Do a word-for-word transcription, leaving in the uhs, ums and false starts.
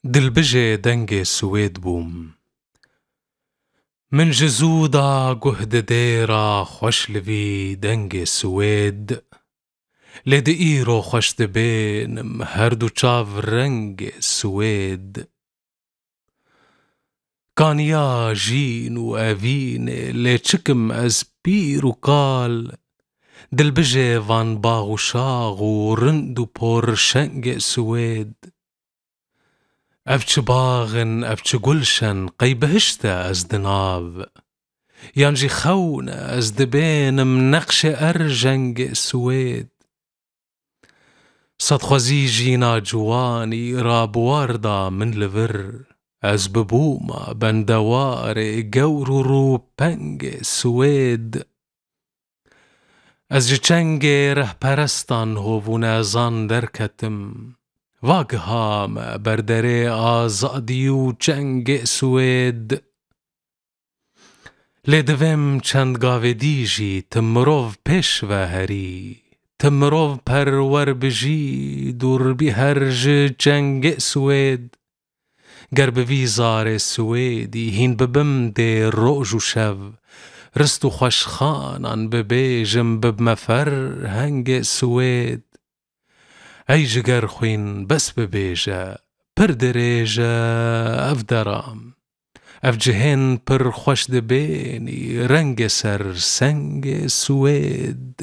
Dilbijê dengê Swêd bûm. Min ji zû da guh di dêra xweş li vî dengê Swêd. Lê di îro xweş dibênim her du çav rengê Swêd. Kaniya jîn û evînê lê çikim ez pîr û kal, dilbijê van bax û şax û rind û por şengê Swêd. Ev çi bax in, ev çi gulşen, qey bihişt e ez di nav. Yan jî xewn e ez dibênim neqşê erjengê Swêd. Sedxwezî jîna ciwanî rabiwar da min li vir. Ez bibûma bendewarê gewr û rûpengê Swêd. Ez ji çengê rehperestan hov û nezan derketim. Va giha me berderê azadî û çengê Swêd. Lê divêm çend gavê dî jî ti mirov pêş ve herî, ti mirov perwer bijî, dûr bî her ji çengê Swêd. Ger bi vî zarê Swêdî hîn bibim dê roj û şev, rist û xweşxanan bibêjim bibme ferhengê Swêd. Ey jigerxwîn, bes bibêje, pir dirêj e ev deram. Ev cihên pir xweş dibênî rengê ser sengê Swêd.